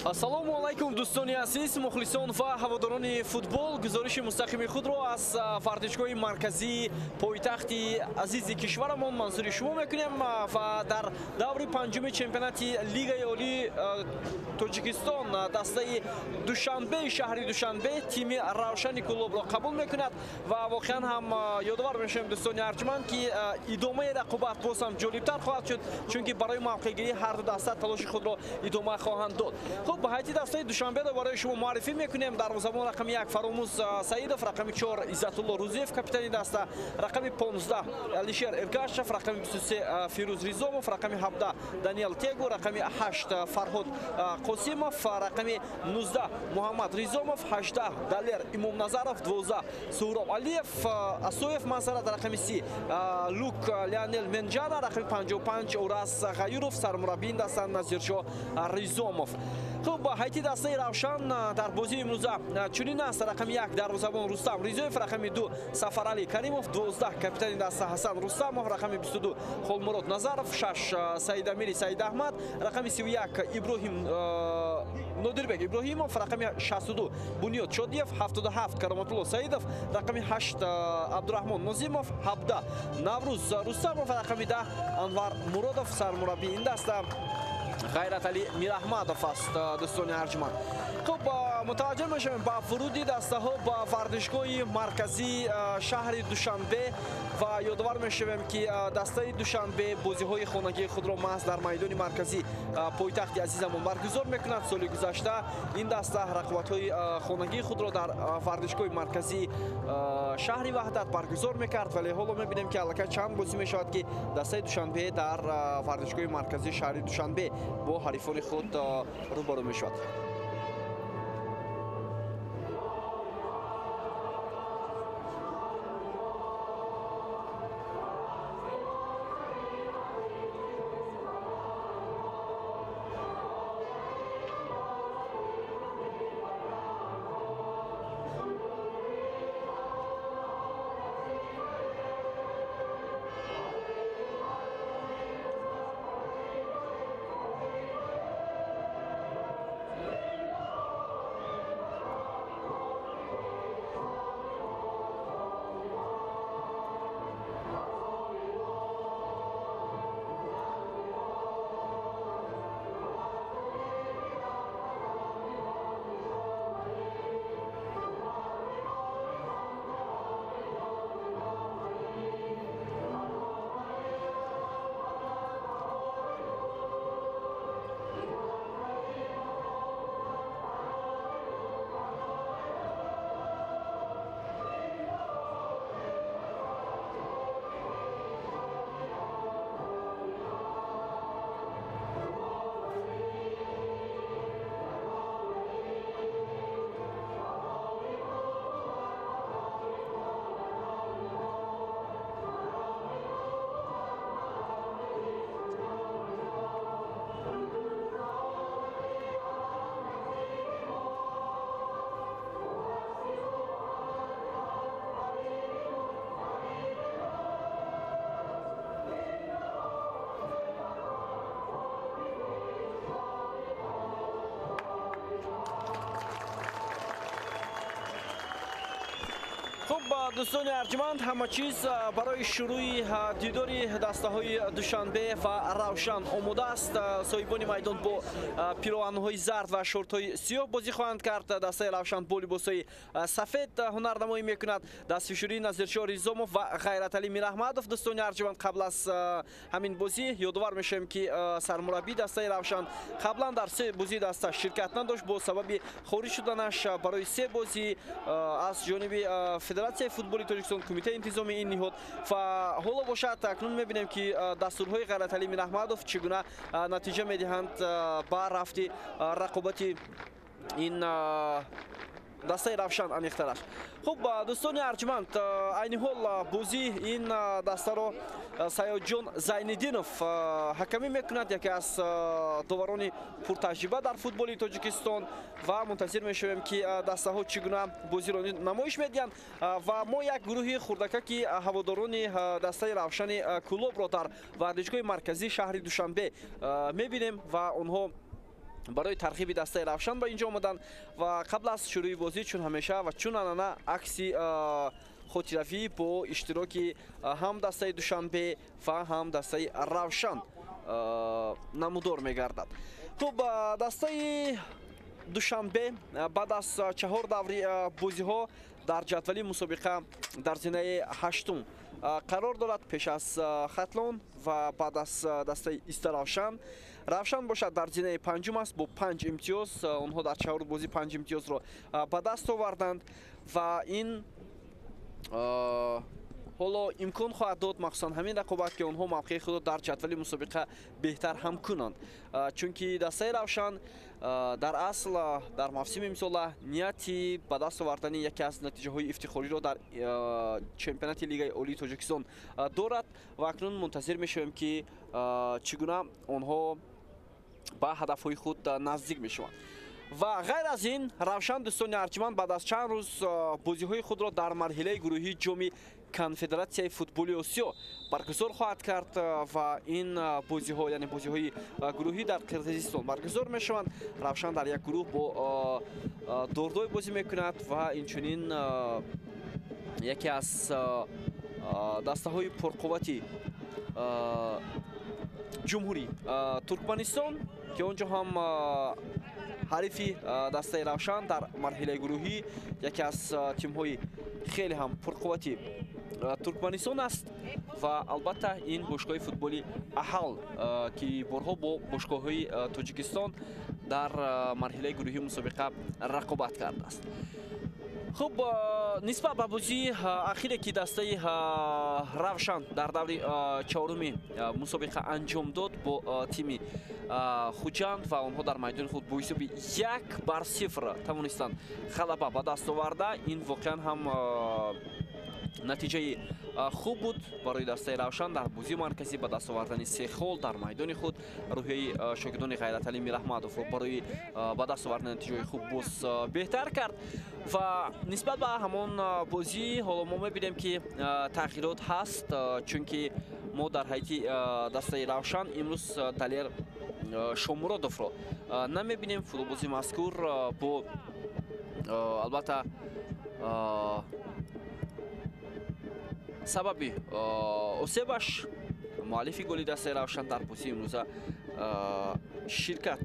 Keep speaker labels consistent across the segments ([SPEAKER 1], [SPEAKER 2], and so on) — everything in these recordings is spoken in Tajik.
[SPEAKER 1] Ассалому алайкум, дӯстони азиз, мухлисон ва ҳаводорони футбол. Гузориши мустақими худро аз варзишгоҳи марказии пойтахти азизи кишварамон манзури шумо мекунем ва дар даври панҷуми чемпионати Лигаи Олии Тоҷикистон дастаи Душанбеи шаҳри Душанбе тими Равшани Кӯлобро қабул мекунад ва воқеан ҳам ёдовар мешавем, дӯстони арҷманд, ки идомаи рақобат боз ҳам ҷолибтар хоҳад шуд, чунки барои мавқеъгирии ҳар ду даста талоши худро идома хоҳанд дод. Хуб, ба ҳайати дастаи Душанберо барои шумо муаррифӣ мекунем. Дарвозабон рақами 1 Фаромуз Саидов, рақами 4 Иззатулло Рузиев, капитани даста, рақами 15 Алишер Эргашев, рақами 23 Фирӯз Ризомов, рақами 17 Даниэл Тегу, рақами 8 Фарҳод Қосимов, рақами 19 Муҳаммад Ризомов, 18 Далер Имомназаров, 12 Суҳроб Алиев, Асоев Мансарат, рақами 30 Лук Леонел Менҷана, рақами 55 Урас Ғаюров, сармураббии ин даста Назиршоҳ Ризомов. Хуб, ҳайати дастаи Равшан дар бозии имрӯза чунин аст: рақами 1 дарвозабон Рустам Ризоев, рақами 2 Сафаралӣ Каримов, 12 капитани даста Ҳасан Рустамов, рақами 22 Холмурод Назаров, 6 Саидамири Саидаҳмад, рақами 31 Иброҳим Нодирбек Иброҳимов, рақами 62 Бунёд Шодиев, 77 Кароматулло Саидов, рақами 8 Абдураҳмон Нозимов, 17 Наврӯз Рустамов, рақами 10 Анвар Муродов, сармураббии ин даста Ғайраталӣ Мираҳмадов аст. Дӯстони арҷманд, хуб, мутаваҷҷӯҳ мешавем ба вуруди дастаҳо ба варзишгоҳи марказии шаҳри Душанбе ва ёдовар мешавем, ки дастаи Душанбе бозиҳои хонагии худро маҳз дар майдони марказии пойтахти азизамон баргузор мекунад. Соли гузашта ин даста рақобатҳои хонагии худро дар варзишгоҳи марказии шаҳри Ваҳдат баргузор мекард, вале ҳоло мебинем, ки аллакай чанд бозӣ мешавад, ки дастаи Душанбе дар варзишгоҳи марказии шаҳри Душанбе бо ҳарифони худ рӯбарӯ мешавад. Хуб, дӯстони арҷманд, ҳама чиз барои шурӯи дидори дастаҳои Душанбе ва Равшан омода аст. Соҳибони майдон бо пироҳанҳои зард ва шортҳои сиёҳ бозӣ хоҳанд кард. Дастаи Равшан бо либосҳои сафед ҳунарнамоӣ мекунад. Дастфишурии Назиршоҳ Ризомов ва Ғайраталӣ Мираҳмадов. Дӯстони арҷманд, қабл аз ҳамин бозӣ ёдовар мешавем, ки сармураббии дастаи Равшан қаблан дар се бозии даста ширкат надошт бо сабаби хориҷ шуданаш барои се бозӣ аз ҷониби Федератсияи футболи Тоҷикистон, кумитаи интизоми ин ниҳод. Ва ҳоло бошад, акнун мебинем, ки дастурҳои Ғайраталӣ Мираҳмадов чӣ гуна натиҷа медиҳанд ба рафти рақобати ин дастаи Равшан аниқтараш. Хуб, дӯстони арҷманд, айни ҳол бозии ин дастаро Саёдҷон Зайниддинов ҳакамӣ мекунад, яке аз доварони пуртаҷриба дар футболи Тоҷикистон, ва мунтазир мешавем, ки дастаҳо чӣ гуна бозиро намоиш медиҳанд. Ва мо як гурӯҳи хурдакаки ҳаводорони дастаи Равшани Кӯлобро дар варзишгоҳи марказии шаҳри Душанбе мебинем ва онҳо Барои тарғиби дастаи Равшан ба инҷо омаданд ва қабл аз шурӯи бозӣ, чун ҳамеша ва чун анъана, акси хотиравӣ бо иштироки ҳам дастаи Душанбе ва ҳам дастаи Равшан намудор мегардад. Хуб, дастаи Душанбе баъд аз 4 даври бозиҳо дар ҷадвали мусобиқа дар зинаи 8-ум қарор дорад, пеш аз Хатлон ва баъд аз дастаи Истаравшан. Равшан бошад дар зинаи 5-ум аст бо 5 имтиёз. Онҳо дар 4 бозӣ 5 имтиёзро ба даст оварданд ва ин ҳоло имкон хоҳад дод, махсусан ҳамин рақобат, ки онҳо мавқеи худро дар ҷадвали мусобиқа беҳтар ҳам кунанд, чунки дастаи Равшан дар асл дар мавсими имсола нияти ба даст овардани яке аз натиҷаҳои ифтихориро дар чемпионати Лигаи Олии Тоҷикистон дорад ва акнун мунтазир мешавем, ки чӣ гуна онҳо ба ҳадафҳои худ наздик мешаванд. Ва ғайр аз ин, Равшан, дӯстони арҷманд, баъд аз чанд рӯз бозиҳои худро дар марҳилаи гурӯҳии Ҷоми Конфедератсияи футболи Осиё баргузор хоҳад кард ва ин бозиҳо, яъне бозиҳои гурӯҳӣ, дар Қирғизистон баргузор мешаванд. Равшан дар як гурӯҳ бо Дордой бозӣ мекунад ва инчунин яке аз дастаҳои пурқуввати ҷумҳурӣ Туркманистон, ки он ҷо ҳам ҳарифи дастаи Равшан дар марҳилаи гурӯҳӣ яке аз тимҳои хеле ҳам пурқуввати Туркманистон аст. Ва албатта, ин бошгоҳи футболи Аҳал, ки борҳо бо бошгоҳҳои Тоҷикистон дар марҳилаи гурӯҳии мусобиқа рақобат кардааст. Хуб, нисбат ба бозии ахире, ки дастаи Равшан дар даври чоруми мусобиқа анҷом дод бо тими Хуҷанд ва онҳо дар майдони худ бо ҳисоби 1-0 тавонистанд ғалаба ба даст оварда, ин воқеан ҳам натиҷаи хуб буд барои дастаи Равшан дар бозии марказӣ. Ба даст овардани се хол дар майдони худ рӯҳияи шогирдони Ғайраталӣ Мираҳмадовро барои ба даст овардани натиҷаҳои хуб боз беҳтар кард. Ва нисбат ба ҳамон бозӣ ҳоло мо мебинем, ки тағйирот ҳаст, чунки мо дар ҳайати дастаи Равшан имрӯз Далер Шомуродовро намебинем. Футболбози мазкур бо албатта сабаби осебаш, муаллифи голи дастаи Равшан, дар бозии имрӯза ширкат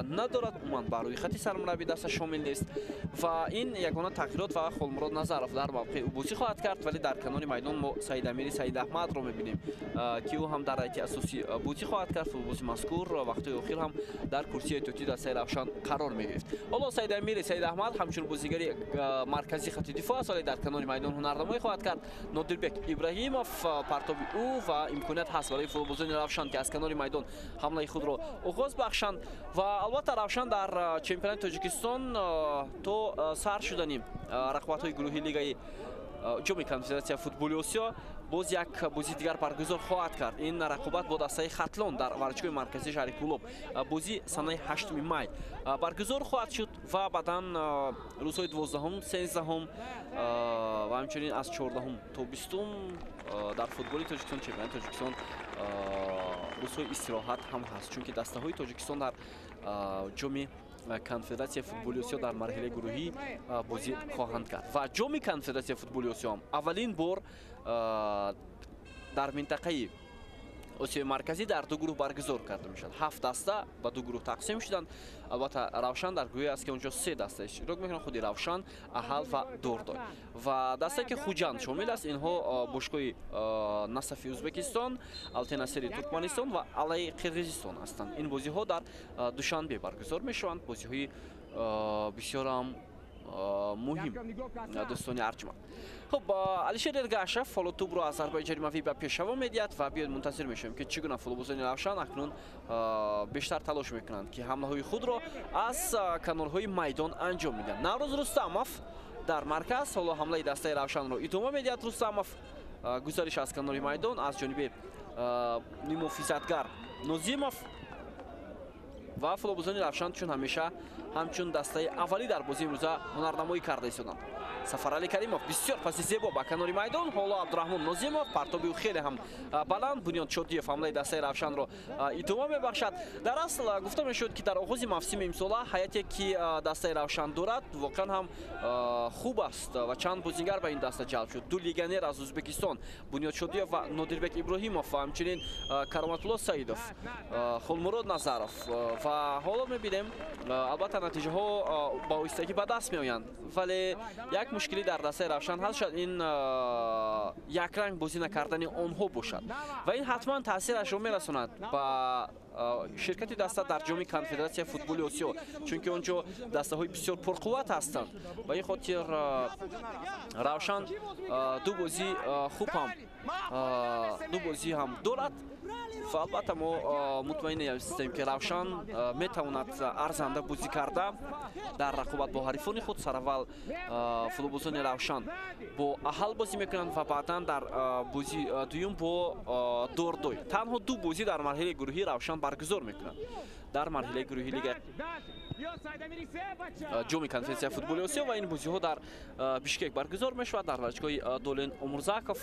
[SPEAKER 1] надорад, умуман ба рӯйхати сармурабби даста шомил нест ва ин ягона тағйирот ва Холмурод Назаров дар мавқеи ӯ бозӣ хоҳад кард. Вале дар канори майдон мо Саидамири Саидаҳмадро мебинем, ки ӯ ҳам дар ҳайати асосӣ бозӣ хоҳад кард. Футболбози мазкур вақтҳои охир ҳам дар курсии эҳтиётии дастаи Равшан қарор мегирифт. Ҳоло Саидамири Саидаҳмад ҳамчун бозигари марказии хати дифоъ аст, вале дар канори майдон ҳунарнамоӣ хоҳад кард Нодирбек Ибраҳимов. Партоби ӯ ва имконият ҳаст барои футболбозони Равшан, ки аз канори майдон ҳамлаи худро оғоз бахшанд. Ва албатта, Равшан дар чемпионати Тоҷикистон то сар шудани рақобатҳои гурӯҳи лигаи Ҷоми Конфедератсияи футболи Осиё боз як бозии дигар баргузор хоҳад кард. Ин рақобат бо дастаи Хатлон дар варзишгоҳи марказии шаҳри Кӯлоб, бозӣ санаи 8 май баргузор хоҳад шуд ва баъдан рӯзҳои 12-ум, 13-ум ва ҳамчунин аз 14-ум то 20-ум дар футболи Тоҷикистон, чемпионати Тоҷикистон, рӯзҳои истироҳат ҳам ҳаст, чунки дастаҳои Тоҷикистон дар Ҷоми Конфедератсияи футболи Осиё дар марҳилаи гурӯҳӣ бозӣ хоҳанд кард. Ва Ҷоми Конфедератсияи футболи Осиё ҳам аввалин бор дар минтақаи Осиёи Марказӣ дар ду гурӯҳ баргузор карда мешавад. Ҳафт даста ба ду гурӯҳ тақсим шуданд. Албатта, Равшан дар гурӯҳе аст, ки онҷо се даста иштирок мекунанд: худи Равшан, Аҳал ва Дордой. Ва дастае, ки Хуҷанд шомил аст, инҳо бошгоҳи Насафи Ӯзбекистон, Алтин Асири Туркманистон ва Алаи Қирғизистон ҳастанд. Ин бозиҳо дар Душанбе баргузор мешаванд, бозиҳои бисёрам муҳим, дӯстони арҷманд. Хуб, Алишер Эргашев ҳоло тӯбро аз зарбаи ҷаримавӣ ба пешаво медиҳад ва биёед, мунтазир мешавем, ки чӣ гуна футболбозони Равшан акнун бештар талош мекунанд, ки ҳамлаҳои худро аз канорҳои майдон анҷом медиҳанд. Наврӯз Рустамов дар марказ, ҳоло ҳамлаи дастаи Равшанро идома медиҳад Рустамов. Гузариш аз канори майдон аз ҷониби нимуҳофизатгар Нозимов ва футболбозони Равшан чун ҳамеша ҳамчун дастаи аввалӣ дар бозии имрӯза ҳунарнамоӣ карда истоданд. Сафарали Каримов бисёр паси зебо ба канори майдон. Ҳоло Абдураҳмон Нозимов, партоби ӯ хеле ҳам баланд. Бунёд Шодиев ҳамлаи дастаи Равшанро идома мебахшад. Дар асл гуфта мешуд, ки дар оғози мавсими имсола ҳайате ки дастаи Равшан дорад воқеан ҳам хуб аст ва чанд бозингар ба ин даста ҷалб шуд. Ду легионер аз Ӯзбекистон, Бунёд Шодиев ва Нодирбек Иброҳимов ва ҳамчунин Кароматулло Саидов, Хулмурод Назаров. Ва ҳоло мебинем, албатта натиҷаҳо ба оҳистагӣ ба даст меоянд, вале як мушкилӣ дар дастаи Равшан ҳаст, шояд ин якранг бозӣ накардани онҳо бошад ва ин ҳатман таъсирашро мерасонад ба ширкати даста дар ҷоми Конфедератсияи футболи Осиё, чунки он ҷо дастаҳои бисёр пурқувват ҳастанд. Ба ин хотир Равшан ду бозӣ хуб ҳам, ду бозӣ ҳам дорад ва албатта мо мутмаин ҳастем, ки Равшан метавонад арзанда бозӣ карда дар рақобат бо ҳарифони худ. Сараввал футболбозони Равшан бо Аҳал бозӣ мекунанд ва баъдан дар бозии дуюм бо Дордой. Танҳо ду бозӣ дар марҳилаи гурӯҳӣ Равшан баргузор мекунад. Дар марҳилаи гурӯҳи лига ҷоми Конфедератсияи футболи Осиё ва ин бозиҳо дар Бишкек баргузор мешавад дар варзишгоҳи Долен Умурзаков.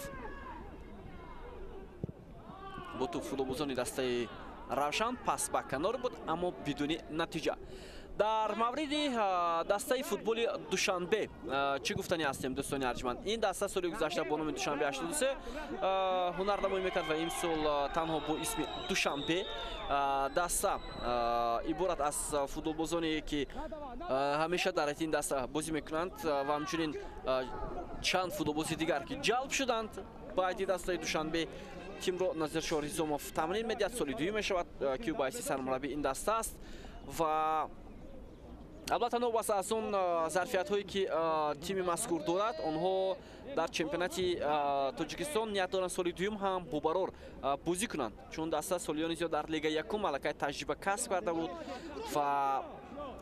[SPEAKER 1] Бо тӯб футболбозони дастаи Равшан, пас ба канор буд, аммо бидуни натиҷа. Дар мавриди дастаи футболи Душанбе чӣ гуфтанӣ ҳастем, дӯстони арҷманд? Ин даста соли гузашта бо номи Душанбе 83 ҳунарнамоӣ мекард ва имсол танҳо бо исми Душанбе. Даста иборат аз футболбозоне ки ҳамеша дар ин даста бозӣ мекунанд ва ҳамчунин чанд футболбози дигар ки ҷалб шуданд баъди дастаи Душанбе. Тимро Назиршоҳ Ризомов тамрин медиҳад, соли дуюм мешавад ки ӯ ба ҳайси сармураббии ин даста аст ва албатта новобаста аз он зарфиятҳое ки тими мазкур дорад, онҳо дар чемпионати Тоҷикистон ният доранд соли дуюм ҳам бобарор бозӣ кунанд, чун даста солиёни зиёд дар лигаи якум аллакай таҷриба касб карда буд ва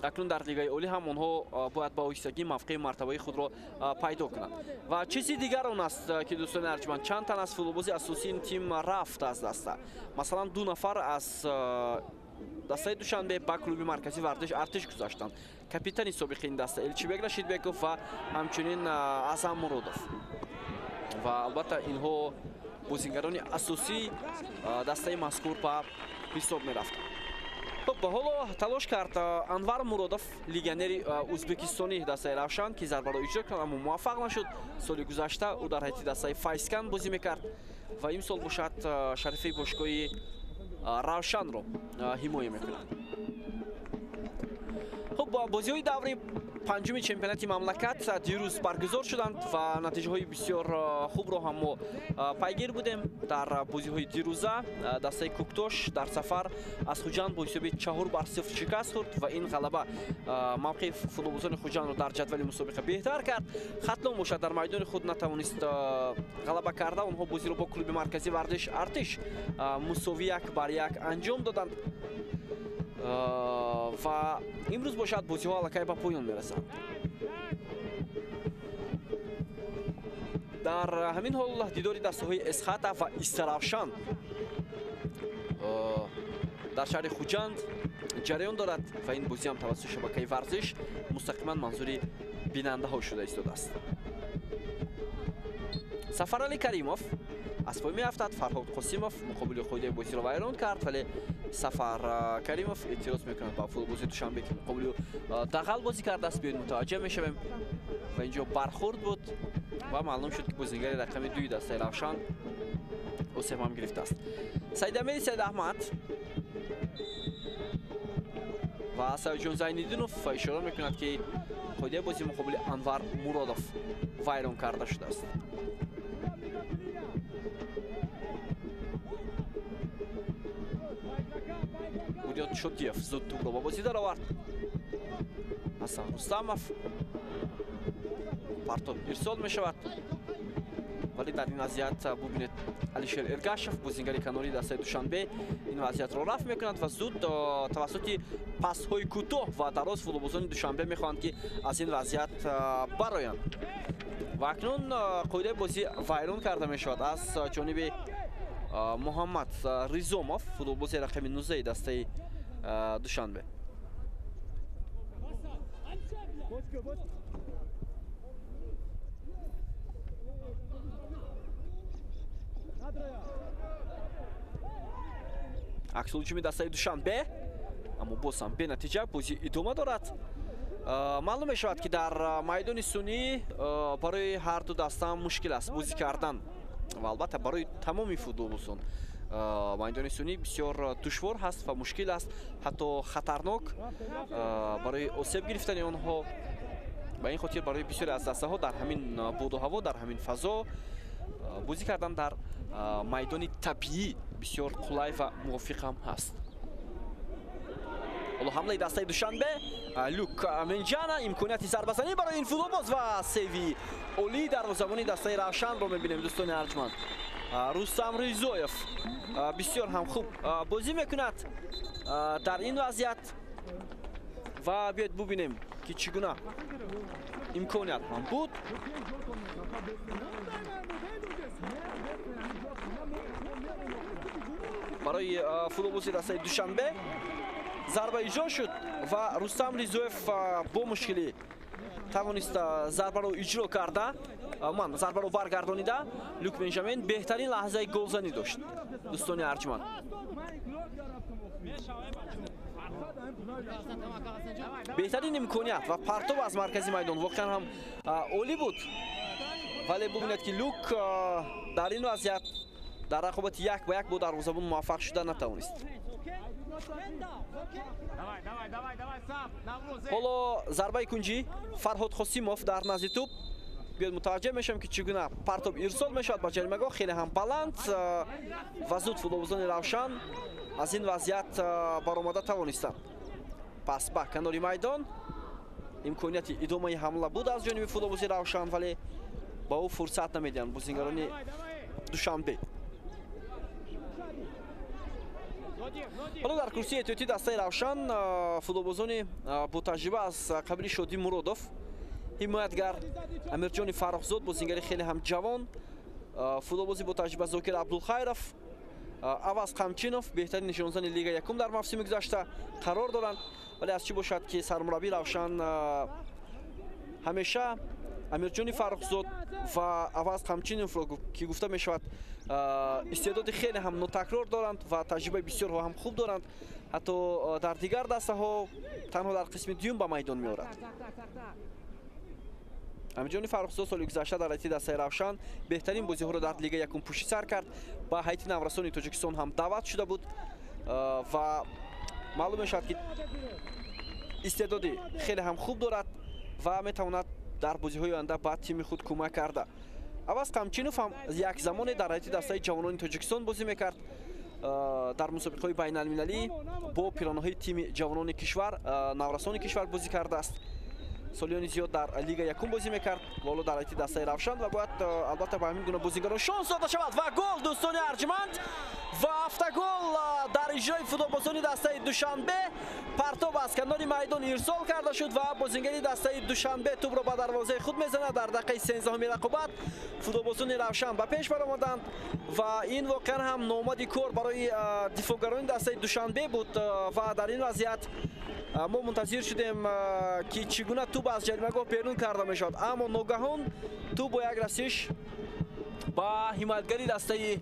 [SPEAKER 1] акнун дар лигаи олӣ ҳам онҳо бояд ба оҳистагӣ мавқеи мартабаи худро пайдо кунанд. Ва чизи дигар он аст, ки дӯстони арҷманд, чанд тан аз футболбози асосии ин тим рафт аз даста. Масалан, ду нафар аз дастаи Душанбе ба клуби марказии варзиш Артиш гузаштанд. Капитани собиқи ин даста Элчибек Рашидбеков ва ҳамчунин Азам Муродов. Ва албатта инҳо бозингарони асосии дастаи мазкур ба ҳисоб мерафтанд. Хуб, ҳоло талош кард Анвар Муродов, легионери ӯзбекистонии дастаи Равшан, ки зарбаро иҷро кард, аммо муваффақ нашуд. Соли гузашта ӯ дар ҳайати дастаи Файзкан бозӣ мекард ва имсол бошад шарифи бошгоҳи Равшанро ҳимоя мекунад. Хуб, бозиҳои даври панҷуми чемпионати мамлакат дирӯз баргузор шуданд ва натиҷаҳои бисёр хубро ҳам мо пайгир будем. Дар бозиҳои дирӯза дастаи Кӯктош дар сафар аз Хуҷанд бо ҳисоби 4-0 шикаст хӯрд ва ин ғалаба мавқеи футболбозони Хуҷандро дар ҷадвали мусобиқа беҳтар кард. Хатлон бошад дар майдони худ натавонист ғалаба карда, онҳо бозиро бо клуби марказии варзиш Артиш мусовӣ 1-1 анҷом доданд ва имрӯз бошад бозиҳо аллакай ба поён мерасанд. Дар ҳамин ҳол дидори дастаҳои Эсхата ва Истаравшан дар шаҳри Хуҷанд ҷараён дорад ва ин бозӣ ҳам тавассути шабакаи варзиш мустақиман манзури бинандаҳо шуда истодааст. Сафарали Каримов аз пой меафтад. Фарҳод Қосимов муқобили қоидаи бозиро вайрон кард, вале Сафар Каримов эътироз мекунад ба футболбози Душанбе, ки муқобили дағал бозӣ кардааст. Биёед мутаваҷҷеҳ мешавем ва инҷо бархӯрд буд ва маълум шуд, ки бозингари рақами дуи дастаи Равшан осеб ҳам гирифтааст. Саидамири Саидаҳмад ва Саидҷон Зайниддинов ишора мекунад, ки қоидаи бозӣ муқобили Анвар Муродов вайрон карда шудааст. Бунёд Шодиев зуд тӯбро ба бозӣ даровард. Ҳасан Рустамов партоб ирсол мешавад, вале дар ин вазъият бубинед, Алишер Эргашев, бозингари канории дастаи Душанбе, ин вазъиятро рафт мекунад ва зуд тавассути пасҳои кӯтоҳ ва дароз футболбозони Душанбе мехоҳанд, ки аз ин вазъият бароянд. Ва акнун қоидаи бозӣ вайрон карда мешавад аз ҷониби Муҳаммад Ризомов, футболбози рақами 19 дастаи Душанбе. Аксулҳуҷуми дастаи Душанбе, аммо боз ҳам бенатиҷа бозӣ идома дорад. Маълум мешавад, ки дар майдони сунъӣ барои ҳар ду даста мушкил аст бозӣ кардан ва албатта барои тамоми футболбозон майдони сунъӣ бисёр душвор ҳаст ва мушкил аст, ҳатто хатарнок барои осеб гирифтани онҳо. Ба ин хотир барои бисёре аз дастаҳо дар ҳамин боду ҳаво, дар ҳамин фазо бозӣ кардан дар майдони табиӣ бисёр қулай ва мувофиқ ҳам ҳаст. Ҳоло ҳамлаи дастаи Душанбе, Люк Менҷана, имконияти зарбазанӣ барои ин футболбоз ва сейви олии дарвозабони дастаи Равшанро мебинем, дӯстони арҷманд. Рустам Ризоев бисёр ҳам хуб бозӣ мекунад дар ин вазъият ва биёед бубинем, ки чӣ гуна имконият ҳам буд. Барои футболбози дастаи Душанбе зарба иҷро шуд ва Рустам Ризоев бо мушкилӣ тавонист зарбаро иҷро карда, ман зарбаро баргардонида. Люк Бенҷамин беҳтарин лаҳзаи голзанӣ дошт, дӯстони арҷманд. Беҳтарин имконият ва партов аз маркази майдон воқеан ҳам олӣ буд, вале бубинед, ки Люк дар ин вазъият дар рақобати як ба як бо дарвозабон муваффақ шуда натавонист. Ҳоло зарбаи кунҷӣ, Фарҳод Қосимов дар назди тӯб. Биёд мутаваҷҷеҳ мешавем, ки чӣ гуна партоб ирсол мешавад ба ҷаримагоҳ, хеле ҳам баланд ва зуд футболбозони Равшан аз ин вазъият баромада тавонистанд. Пас ба канори майдон имконияти идомаи ҳамла буд аз ҷониби футболбози Равшан, вале ба ӯ фурсат намедиҳанд бозингарони Душанбе. Ҳоло дар курсии эҳтиётии дастаи Равшан футболбозони ботаҷриба аз қабили Шодӣ Муродов, ҳимоятгар Амирҷони Фаррухзод, бозингари хеле ҳам ҷавон, футболбози ботаҷриба Зокир Абдулхайров, Аваз Қамчинов, беҳтарин нишонзани Лига якум дар мавсими гузашта қарор доранд. Вале аз чӣ бошад, ки сармураббии Равшан ҳамеша Амирҷони Фаррухзод ва Аваз Қамчиновро, ки гуфта мешавад истеъдоди хеле ҳам нотакрор доранд ва таҷрибаи бисёр ҳам хуб доранд, ҳатто дар дигар дастаҳо танҳо дар қисми дуюм ба майдон меорад. Амирҷони Фаррухзод соли гузашта дар ҳайати дастаи Равшан беҳтарин бозиҳоро дар Лига якум пушти сар кард, ба ҳайати наврасони Тоҷикистон ҳам даъват шуда буд ва маълум мешавад, ки истеъдоди хеле ҳам хуб дорад ва метавонад дар бозиҳои оянда ба тими худ кӯмак карда. Аваз Қамчинов ҳам як замоне дар ҳайати дастаи ҷавонони Тоҷикистон бозӣ мекард. Дар мусобиқаҳои байналмилалӣ бо пиронаҳои тими ҷавонони кишвар, наврасони кишвар бозӣ кардааст. Солиёни зиёд дар Лига якум бозӣ мекард ва ҳоло дар ҳайати дастаи Равшан ва бояд албатта ба ҳамин гуна бозигарон шонс дода шавад ва гол, дӯстони арҷманд, ва автогол дар иҷрои футболбозони дастаи Душанбе. Партоб аз канори майдон ирсол карда шуд ва бозингари дастаи Душанбе тӯбро ба дарвозаи худ мезанад. Дар дақиқаи 13-уми рақобат футболбозони Равшан ба пеш баромаданд ва ин воқеан ҳам номади кор барои дифоъгарони дастаи Душанбе буд ва дар ин вазъият мо мунтазир шудем, ки чӣ гуна тӯб аз ҷаримагоҳ берун карда мешавад, аммо ногаҳон тӯб бо як расиш ба ҳимоятгари дастаи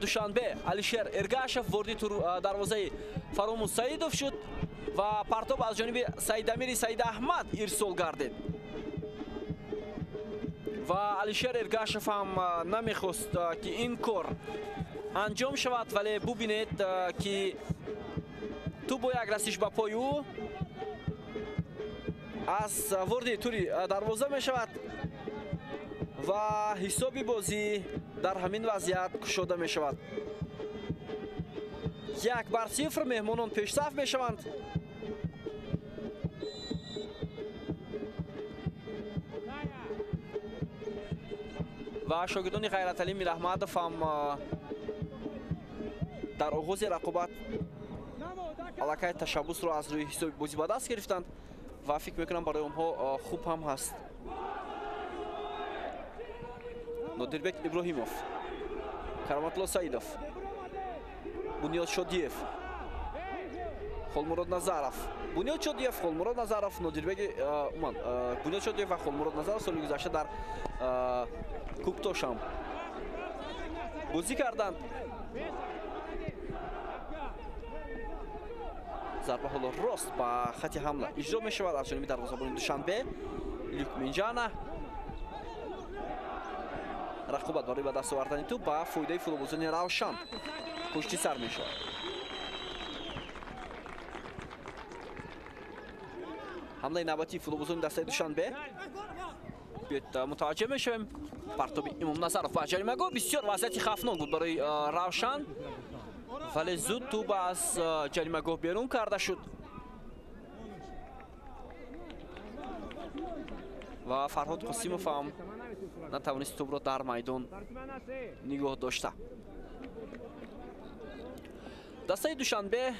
[SPEAKER 1] Душанбе Алишер Эргашев вориди дарвозаи Фаромуз Саидов шуд ва партоб аз ҷониби Саидамири Саидаҳмад ирсол гардид ва Алишер Эргашев ҳам намехост, ки ин кор анҷом шавад, вале бубинед, ки тӯб бо як расиш ба пои ӯ аз вориди тури дарвоза мешавад ва ҳисоби бозӣ дар ҳамин вазъият кушода мешавад. 1-0 меҳмонон пешсаф мешаванд. Ва шогирдони Ғайраталӣ Мираҳмадов ҳам дар оғози рақобат аллакай ташаббусро аз рӯи ҳисоби бозӣ ба даст гирифтанд ва фикр мекунам барои онҳо хуб ҳам ҳаст. Нодирбек Иброҳимов, Кароматулло Саидов, Бунёд Шодиев, Холмурод Назаров. Бунёд Шодиев, Холмурод Назаров, Нодирбек уман, Бунёд Шодиев ва Холмурод Назаров соли гузашта дар Куктош ҳам бозӣ карданд. Зарба ҳоло рост ба хати ҳамла иҷро мешавад аз ҷониби дарвозабони Душанбе Люк Минҷана. Рақобат барои ба даст овардани тӯб ба фоидаи футболбозони Равшан пушти сар мешавад. Ҳамлаи навбатии футболбозони дастаи Душанбе. Биёед мутаваҷҷеҳ мешавем. Партоби Имомназаров ба ҷаримагоҳ бисёр вазъияти хавфнок буд барои Равшан, вале зуд тӯб аз ҷаримагоҳ берун карда шуд ва Фарҳод Қосимов ҳам натавонист тӯбро дар майдон нигоҳ дошта. Дастаи Душанбе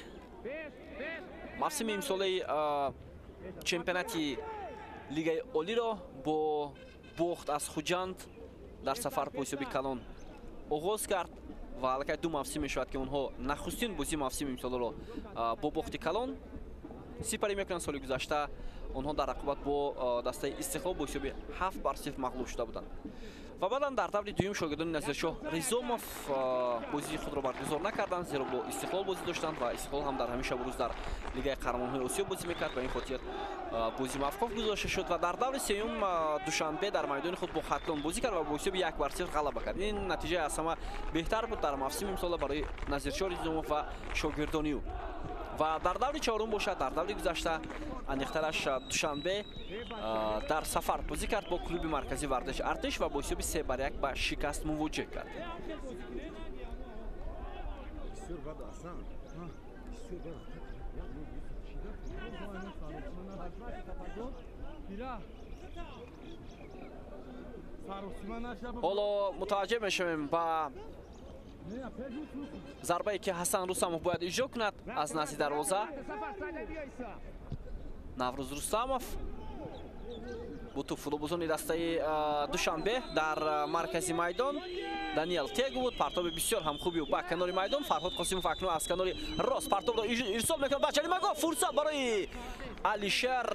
[SPEAKER 1] мавсими имсолаи чемпионати Лигаи Олиро бо бохт аз Хуҷанд дар сафар бо ҳисоби калон оғоз кард ва аллакай ду мавсим мешавад, ки онҳо нахустин бозии мавсими имсоларо бо бохти калон сипарӣ мекунанд. Соли гузашта онҳо дар рақобат бо дастаи Истиқлол бо ҳисоби 7-0 мағлуб шуда буданд ва баъдан дар даври дуюм шогирдони Назиршоҳ Ризомов бозии худро баргузор накарданд, зеро бо Истиқлол бозӣ доштанд ва Истиқлол ҳам дар ҳамин шабу рӯз дар Лигаи қаҳрамонҳои Осиё бозӣ мекард. Ба ин хотир бозӣ мавқуф гузошта шуд ва дар даври сеюм Душанбе дар майдони худ бо Хатлон бозӣ кард ва бо ҳисоби 1-0 ғалаба кард. Ин натиҷаи аз ҳама беҳтар буд дар мавсими имсола барои Назиршоҳ Ризомов ва шогирдони ӯ. Ва дар даври чорум бошад, дар даври гузашта аниқтараш Душанбе дар сафар бозӣ кард бо клуби марказии варзиши Артиш ва бо ҳисоби 3-1 ба шикаст мувоҷеҳ кард. Ҳоло мутаваҷҷеҳ мешавем ба зарбае ки Ҳасан Рустамов бояд иҷро кунад аз назди дарвоза. Наврӯз Рустамов бо тӯб футболбозони дастаи Душанбе дар маркази майдон. Даниел Тегу буд. Партоби бисёр ҳам хуби ӯ ба канори майдон. Фарҳод Қосимов акнун аз канори рост партобро ирсол мекунад ба ҷаримагоҳ. Фурсат барои Алишер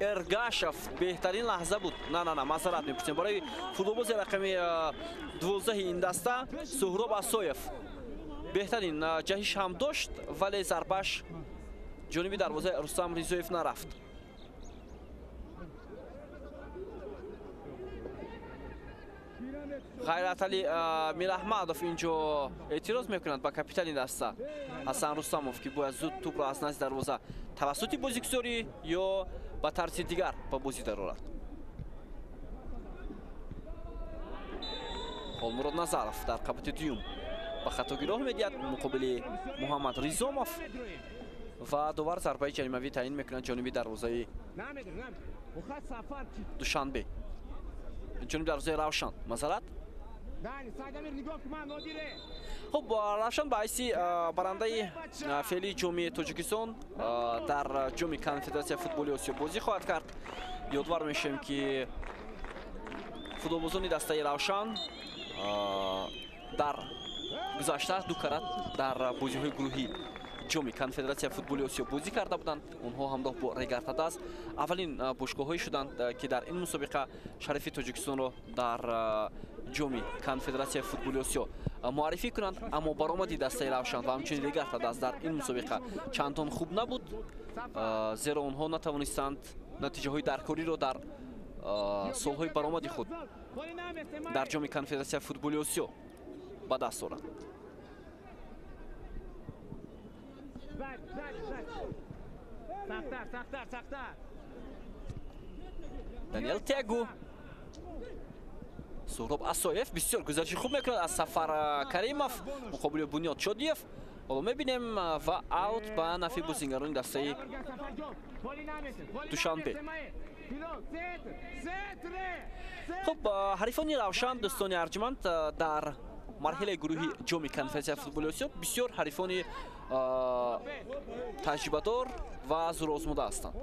[SPEAKER 1] Эргашев. Беҳтарин лаҳза буд. На, на, на, мазарат мепурсем. Барои футболбози рақами 12 ин даста Суҳроб Асоев беҳтарин ҷаҳиш ҳам дошт, вале зарбаш ҷониби дарвозаи Рустам Ризоев нарафт. Ғайратали Мираҳмадов инҷо эътироз мекунад ба капитани даста Ҳасан Рустамов, ки бояд зуд тӯбро аз назди дарвоза тавассути бозигузорӣ ё ба тарзи дигар ба бозӣ дарорад. Холмурод Назаров дар қабати дуюм ба хатогӣ роҳ медиҳад муқобили Муҳаммад Ризомов ва довар зарбаи ҷаримавӣ таъин мекунад ҷониби дарвозаи Душанбе, ҷониби дарвозаи Равшан. Масалат хуб, Равшан ба ҳайси барандаи феълии ҷоми Тоҷикистон дар ҷоми Конфедератсияи футболи Осиё бозӣ хоҳад кард. Ёдвар мешавем, ки футболбозони дастаи Равшан дар гузашта ду карат дар бозиҳои гурӯҳӣ ҷоми Конфедератсияи футболи Осиё бозӣ карда буданд. Онҳо ҳамроҳ бо Регартадаз аввалин бошгоҳҳое шуданд, ки дар ин мусобиқа шарифи Тоҷикистонро дар ҷоми Конфедератсияи футболи Осиё муаррифӣ кунанд. Аммо баромади дастаи Равшан ва ҳамчунин Регартадаз дар ин мусобиқа чандон хуб набуд, зеро онҳо натавонистанд натиҷаҳои даркориро дар солҳои баромади худ дар ҷоми Конфедератсияи футболи Осиё ба даст оранд. Даниел Тегу, Суҳроб Асоев бисёр гузариши хуб мекунад аз Сафар Каримов муқобили Бунёд Шодиев. Ҳоло мебинем ва аут ба нафи бозингарони дастаи Душанбе. Хуб, ҳарифони Равшан, дӯстони арҷманд, дар марҳилаи гурӯҳи ҷоми Конфедератсияи футболи Осиё бисёр ҳарифони таҷрибадор ва зӯрозмуда ҳастанд.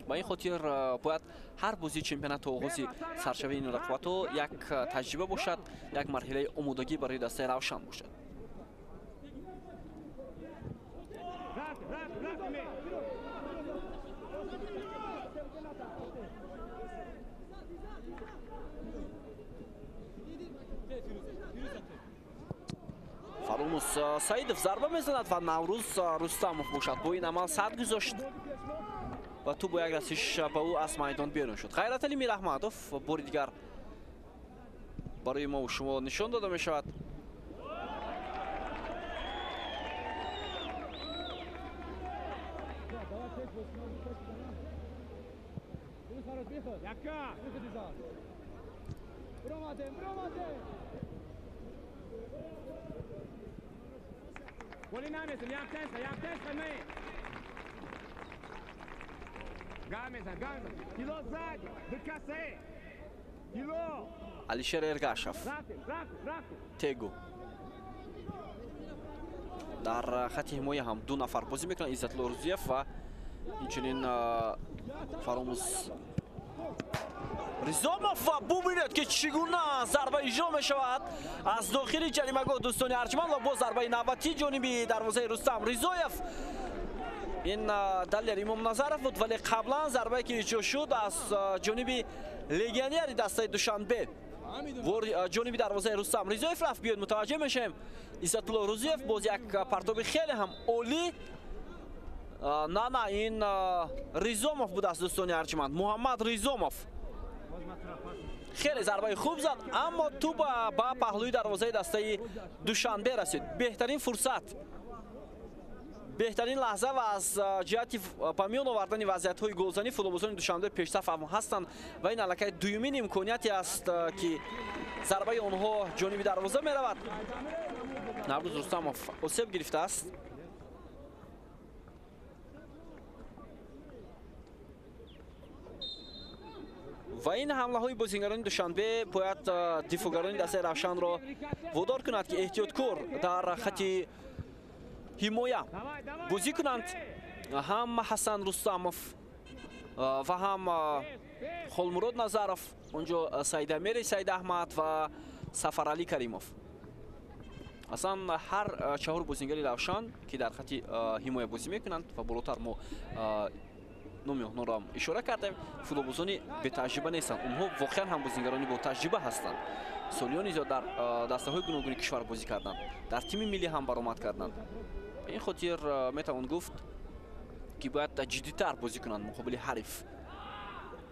[SPEAKER 1] Ба ин хотир бояд ҳар бозии чемпионат то оғози саршавии ин рақобатҳо як таҷриба бошад, як марҳилаи омодагӣ барои дастаи Равшан бошад. Саидов зарба мезанад ва Наврӯз Рустамов бошад. Бо ин амал сад гузошт ва тӯб бо як расиш ба ӯ аз майдон берун шуд. Ғайраталӣ Мираҳмадов бори дигар барои мо шумо нишон дода мешавад. Алишер Эргашев, Тегу. Дар хати ҳимоя ҳам ду нафар бозӣ мекунанд, Иззатулло Рузиев ва инчунин Фаромуз Ризомов. Ва бубинед, ки чӣ гуна зарба иҷро мешавад аз дохили ҷаримагоҳ, дӯстони арҷманд, ва боз зарбаи навбатӣ ҷониби дарвозаи Рустам Ризоев. Ин Далер Имомназаров буд, вале қаблан зарбае ки иҷро шуд аз ҷониби легионери дастаи Душанбе ҷониби дарвозаи Рустам Ризоев рафт. Биёед мутаваҷҷеҳ мешавем. Иззатулло Рузиев боз як партоби хеле ҳам олӣ. На, ин Ризомов будааст, дӯстони арҷманд, Муҳаммад Ризомов хеле зарбаи хуб зад, аммо тӯб ба паҳлӯи дарвозаи дастаи Душанбе расид. Беҳтарин фурсат, беҳтарин лаҳза ва аз ҷиҳати ба миён овардани вазъиятҳои голзанӣ футболбозони Душанбе пешсаф ҳам ҳастанд ва ин аллакай дуюмин имконияте аст, ки зарбаи онҳо ҷониби дарвоза меравад. Наврӯз Рустамов осеб гирифтааст. Ва ин ҳамлаҳои бозингарони Душанбе бояд дифоъгарони дастаи Равшанро водор кунад, ки эҳтиёткор дар хати ҳимоя бозӣ кунанд. Ҳам Ҳасан Рустамов ва ҳам Холмурод Назаров, онҷо Саидамири Саидаҳмад ва Сафаралӣ Каримов. Аслан ҳар чаҳор бозингари Равшан, ки дар хати ҳимоя бозӣ мекунанд ва болотар мо номи онҳоро ҳам ишора кардем, футболбозони бетаҷриба нестанд. Онҳо воқеан ҳам бозингарони ботаҷриба ҳастанд. Солиёни зиёд дар дастаҳои гуногуни кишвар бозӣ карданд, дар тими миллӣ ҳам баромад карданд. Ба ин хотир метавон гуфт, ки бояд ҷиддитар бозӣ кунанд муқобили ҳариф.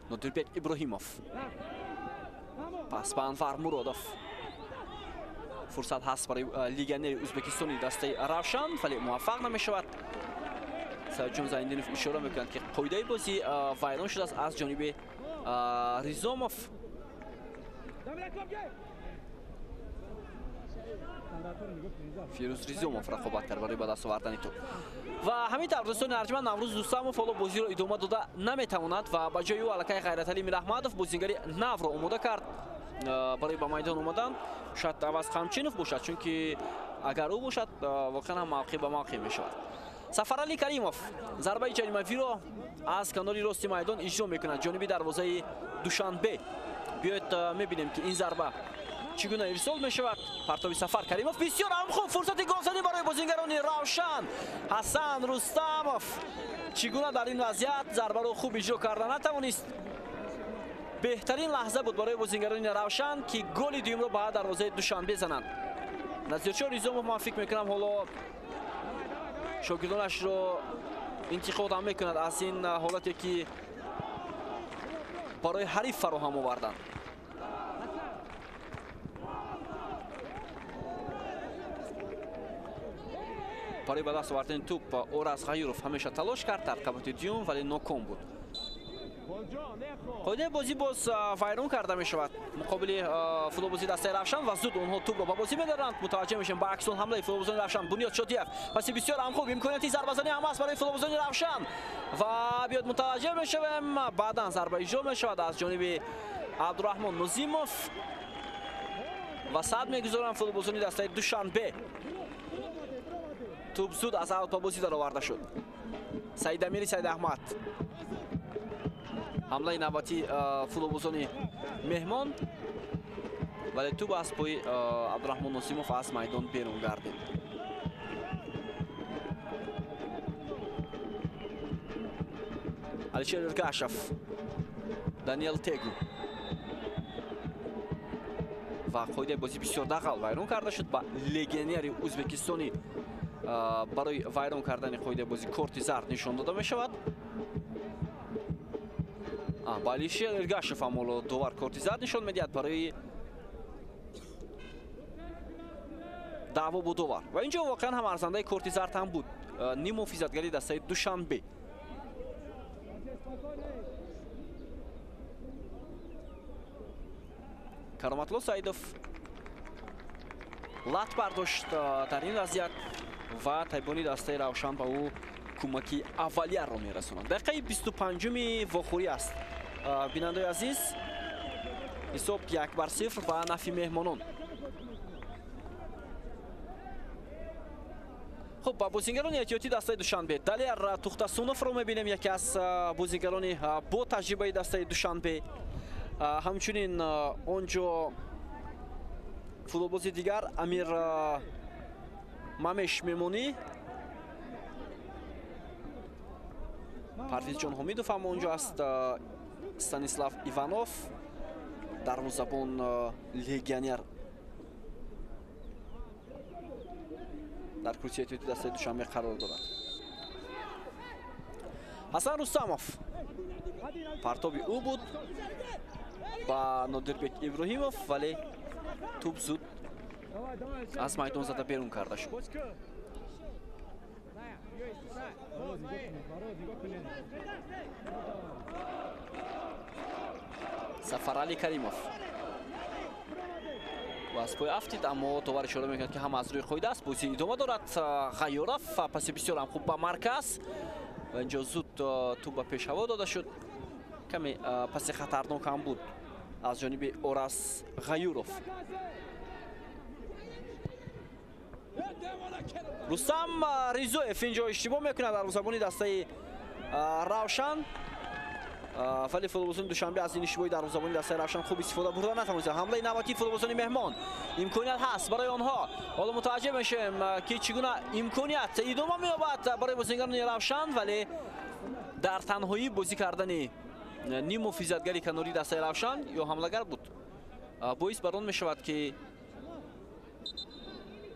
[SPEAKER 1] Нодирбек Иброҳимов, пас ба Анвар Муродов. Фурсат ҳаст барои легионери ӯзбекистони дастаи Равшан, вале муваффақ намешавад. Саидҷон Зайниддинов ишора мекунад, ки қоидаи бозӣ вайрон шудааст аз ҷониби Ризомов. Фирӯз Ризомов рақобат кард барои ба даст овардани тӯб. Ва ҳамин тавр, дӯстони арҷманд, Наврӯз Рустамов ҳоло бозиро идома дода наметавонад ва ба ҷои ӯ аллакай Ғайраталӣ Мираҳмадов бозингари навро омода кард барои ба майдон омадан. Шояд Аваз Қамчинов бошад, чунки агар ӯ бошад, воқеан ҳам мавқеъ ба мавқеъ мешавад. Сафаралӣ Каримов зарбаи ҷаримавиро аз канори рости майдон иҷро мекунад ҷониби дарвозаи Душанбе. Биёед мебинем, ки ин зарба чӣ гуна ирсол мешавад. Партоби Сафар Каримов бисёр ҳам хуб, фурсати голзанӣ барои бозингарони Равшан. Ҳасан Рустамов чӣ гуна дар ин вазъият зарбаро хуб иҷро карда натавонист. Беҳтарин лаҳза буд барои бозингарони Равшан, ки голи дуюмро ба дарвозаи Душанбе зананд. Назиршоҳ Ризомов, ман фикр мекунам, ҳоло шогирдонашро интиқод ҳам мекунад аз ин ҳолате, ки барои ҳариф фароҳам оварданд. Барои ба даст овардани тӯб Ораз Ғаюров ҳамеша талош кард дар қабати дуюм, вале ноком буд. Қоидаи бозӣ боз вайрон карда мешавад муқобили футболбози дастаи Равшан ва зуд онҳо тӯбро ба бозӣ медаранд. Мутаваҷҷеҳ мешавем ба аксун ҳамлаи футболбозони Равшан. Бунёд Шодиев паси бисёр ҳам хуб, имконияти зарбазанӣ ҳам аст барои футболбозони Равшан ва биёд мутаваҷҷеҳ мешавем. Баъдан зарба иҷро мешавад аз ҷониби Абдураҳмон Нозимов ва сад мегузоранд футболбозони дастаи Душанбе. Тӯб зуд аз аут ба бозӣ дароварда шуд. Саидамири Саидаҳмад, ҳамлаи навбатии футболбозони меҳмон, вале тӯб аз пои Абдураҳмон Носимов аз майдон берун гардид. Алишер Иргашев, Даниэл Тегу ва қоидаи бозӣ бисёр дағал вайрон карда шуд. Ба легионери ӯзбекистонӣ барои вайрон кардани қоидаи бозӣ корти зард нишон дода мешавад. Ба Алишер Эргашев ҳам ҳоло довар корти зард нишон медиҳад барои даъво бо довар. Ва инҷо воқеан ҳам арзандаи корти зард ҳам буд ниммуҳофизатгари дастаи Душанбе. Кароматло Саидов лат бардошт дар ин вазъият ва табибони дастаи Равшан ба ӯ кӯмаки аввалияро мерасонанд. Дақиқаи 25-уми вохӯрӣ аст. Бинандаи азиз, ҳисоб 1-0 ба нафи меҳмонон. Хуб, ба бозингарони эҳтиётии дастаи Душанбе Далер Тухтасуновро мебинем, яке аз бозингарони бо таҷрибаи дастаи Душанбе. Ҳамчунин он ҷо футболбози дигар Амир Мамеш Мемонӣ, Парвизҷон Ҳомидов ҳам он ҷо аст, Станислав Иванов, дарвозабон легионер дар курсии эҳтиётии дастаи Душанбе қарор дорад. Ҳасан Рустамов, партоби ӯ буд ба Нодирбек Иброҳимов, вале тӯб зуд аз майдон зада берун карда шуд. Сафарали Каримов аз пой афтид, аммо довар ишора мекунад, ки ҳама аз рӯи қоида аст. Бозӣ идома дорад. Ғайёров паси бисёр ҳам хуб ба марказ ва инҷо зуд тӯб ба пешҳаво дода шуд. Каме паси хатарнок ҳам буд аз ҷониби Орас Ғаюров. Рустам Ризоев инҷо иштибоҳ мекунад дарвозабони дастаи Равшан, вале футболбозони Душанбе аз ин иштибоҳи дарвозабони дастаи Равшан хуб истифода бурда натавонистанд. Ҳамлаи навбатии футболбозони меҳмон, имконият ҳаст барои онҳо. Ҳоло мутаваҷҷеҳ мешавем, ки чӣ гуна имконият идома меёбад барои бозингарони Равшан, вале дар танҳоӣ бозӣ кардани ниммуҳофизатгари канории дастаи Равшан ё ҳамлагар буд боис бар он мешавад, ки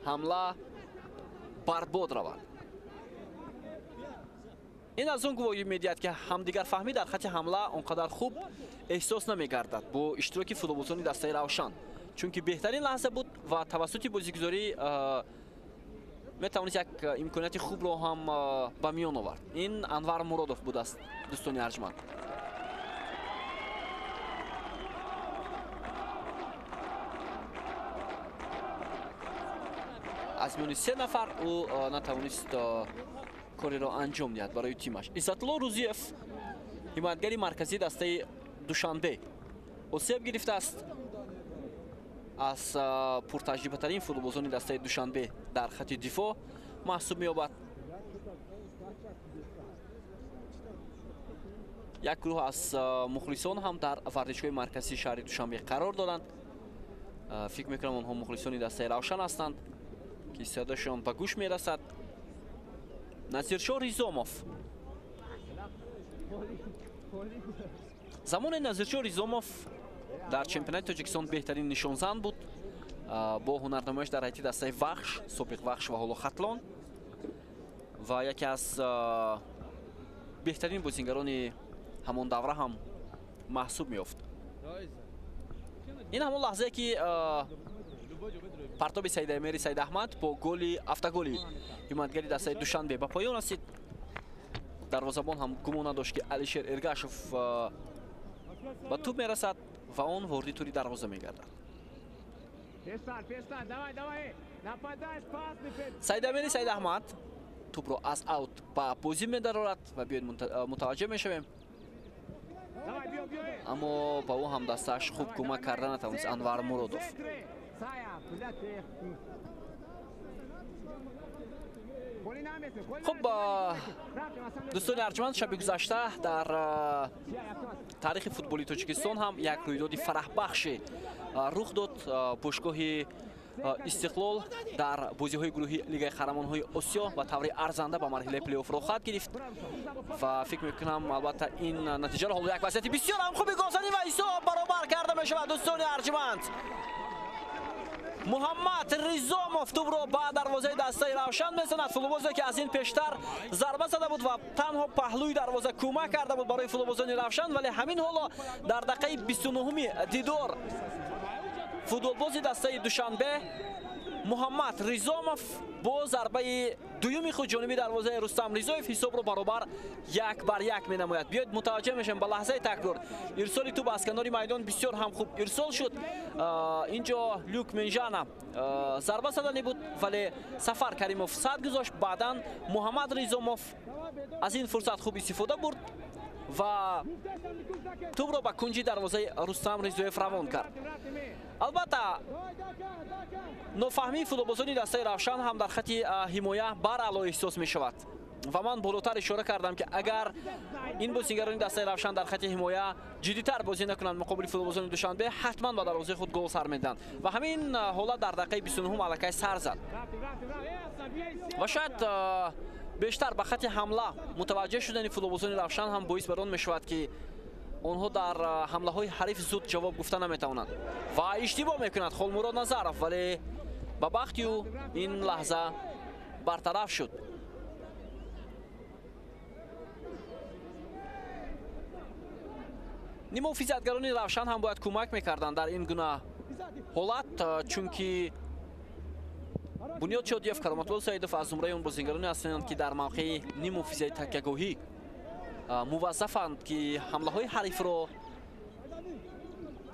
[SPEAKER 1] ҳамла барбод равад. Ин аз он гувоҳӣ медиҳад, ки ҳамдигарфаҳмӣ дар хати ҳамла он қадар хуб эҳсос намегардад бо иштироки футболбозони дастаи Равшан, чунки беҳтарин лаҳза буд ва тавассути бозигузорӣ метавонист як имконияти хубро ҳам ба миён овард. Ин Анвар Муродов будааст, дӯстони арҷманд. Аз миёни се нафар ӯ натавонист кореро анҷом диҳад барои тимаш. Иззатулло Рузиев, ҳимоятгари марказии дастаи Душанбе, осеб гирифтааст. Аз пуртаҷрибатарин футболбозони дастаи Душанбе дар хати дифоъ маҳсуб меёбад. Як гурӯҳ аз мухлисон ҳам дар варзишгоҳи марказии шаҳри Душанбе қарор доранд. Фикр мекунам, онҳо мухлисони дастаи Равшан ҳастанд, ки садошон ба гӯш мерасад. Назиршоҳ Ризомов. Замоне Назиршоҳ Ризомов дар чемпионати Тоҷикистон беҳтарин нишонзан буд бо ҳунарнамоиш дар ҳайати дастаи Вахш, собиқ Вахш ва ҳоло Хатлон, ва яке аз беҳтарин бозингарони ҳамон давра ҳам маҳсуб меёфт. Ин ҳамон лаҳзае, ки партоби Саидамери Саидаҳмад бо голи автоголи ҳимоятгари дастаи Душанбе ба поён расид. Дарвозабон ҳам гумон надошт, ки Алишер Эргашев ба тӯб мерасад ва он вориди тури дарвоза мегардад. Саидамери Саидаҳмад тӯбро аз аут ба бозӣ медарорад ва биёед мутаваҷҷеҳ мешавем, аммо ба ӯ ҳам дастааш хуб кӯмак карда натавонист Анвар Муродов. Хуб, дӯстони арҷманд, шаби гузашта дар таърихи футболи Тоҷикистон ҳам як рӯйдоди фараҳбахше рух дод. Бошгоҳи Истиқлол дар бозиҳои гурӯҳи Лигаи қаҳрамонҳои Осиё ба таври арзанда ба марҳилаи плейофф роҳхат гирифт ва фикр мекунам, албатта, ин натиҷаро ҳоло як вазъияти бисёр ҳам хуби голзанӣ ва ҳисоб баробар карда мешавад, дӯстони арҷманд. Муҳаммад Ризомов тӯбро ба дарвозаи дастаи Равшан мезанад. Футболбозе ки аз ин пештар зарба зада буд ва танҳо паҳлӯи дарвоза кӯмак карда буд барои футболбозони Равшан, вале ҳамин ҳоло дар дақиқаи 29-уми дидор футболбози дастаи Душанбе Муҳаммад Ризомов бо зарбаи дуюми худ ҷониби дарвозаи Рустам Ризоев ҳисобро баробар 1-1 менамояд. Биёед мутаваҷҷеҳ мешавем ба лаҳзаи такрор. Ирсоли тӯб аз канори майдон бисёр ҳам хуб ирсол шуд. Инҷо Люк Менжана зарба задани буд, вале Сафар Каримов сад гузошт. Баъдан Муҳаммад Ризомов аз ин фурсат хуб истифода бурд ва тӯбро ба кунҷи дарвозаи Рустам Ризоев равон кард. Албатта, нофаҳмии футболбозони дастаи Равшан ҳам дар хати ҳимоя бараъло эҳсос мешавад. Ва ман болотар ишора кардам, ки агар ин бозигарони дастаи Равшан дар хати ҳимоя ҷиддитар бозӣ накунанд муқобили футболбозони Душанбе, ҳатман ба дарвозаи худ гол сар медиҳанд. Ва ҳамин ҳолат дар дақиқаи 29 аллакай сар зад. Ва шояд бештар ба хати ҳамла мутаваҷҷеҳ шудани футболбозони Равшан ҳам боис бар он мешавад, ки онҳо дар ҳамлаҳои ҳариф зуд ҷавоб гуфта наметавонанд. Ва иштибоҳ мекунад Холмурод Назаров, вале ба бахти ӯ ин лаҳза бартараф шуд. Нимуҳофизатгарони Равшан ҳам бояд кӯмак мекарданд дар ин гуна ҳолат, чунки Бунёд Шодиев, Кароматулло Саидов аз зумраи он бозигароне ҳастанд, ки дар мавқеи нимуҳофизаи такягоҳӣ муваззафанд, ки ҳамлаҳои ҳарифро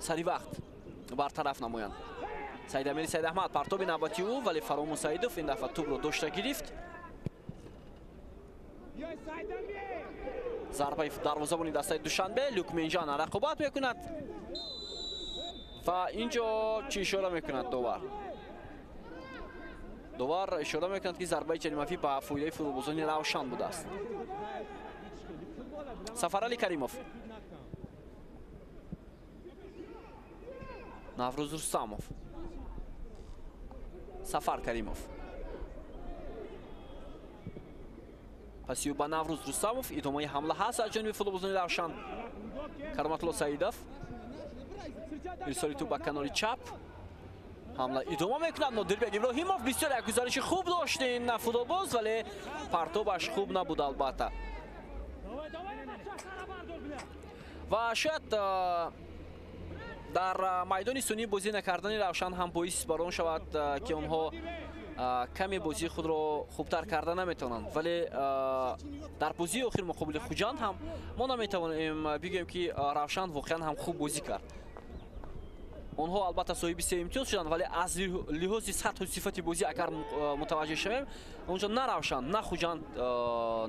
[SPEAKER 1] сари вақт бартараф намоянд. Саидамири Саидаҳмад партоби навбати ӯ, вале Фарому Саидов ин дафъа тӯбро дошта гирифт. Зарбаи дарвозабони дастаи Душанбе Люк Менжана рақобат мекунад ва инҷо чӣ ишора мекунад довар? Довар ишора мекунад, ки зарбаи ҷаримавӣ ба фоидаи футболбозони Равшан будааст. Сафарали Каримов, Наврӯз Рустамов, Сафар Каримов. Пасиё ба Наврӯз Рустамов. Идомаи ҳамла ҳаст аз ҷониби футболбозони Равшан. Кароматулло Саидов, ирсоли тӯб ба канори чап. Ҳамла идома мекунад. Нодирбек Иброҳимов бисёр як гузариши хуб дошт ин футболбоз, вале партобаш хуб набуд албатта. Ва шояд дар майдони суннӣ бозӣ накардани Равшан ҳам боис бар он шавад, ки онҳо каме бозии худро хубтар карда наметавонанд. Вале дар бозии охир муқобили Хуҷанд ҳам мо наметавонем бигӯем, ки Равшан воқеан ҳам хуб бозӣ кард. Онҳо албатта соҳиби 3 имтиёз шуданд, вале аз лиҳози сатҳу сифати бозӣ агар мутаваҷҷеҳ шавем, онҷо на Равшан, на Хуҷанд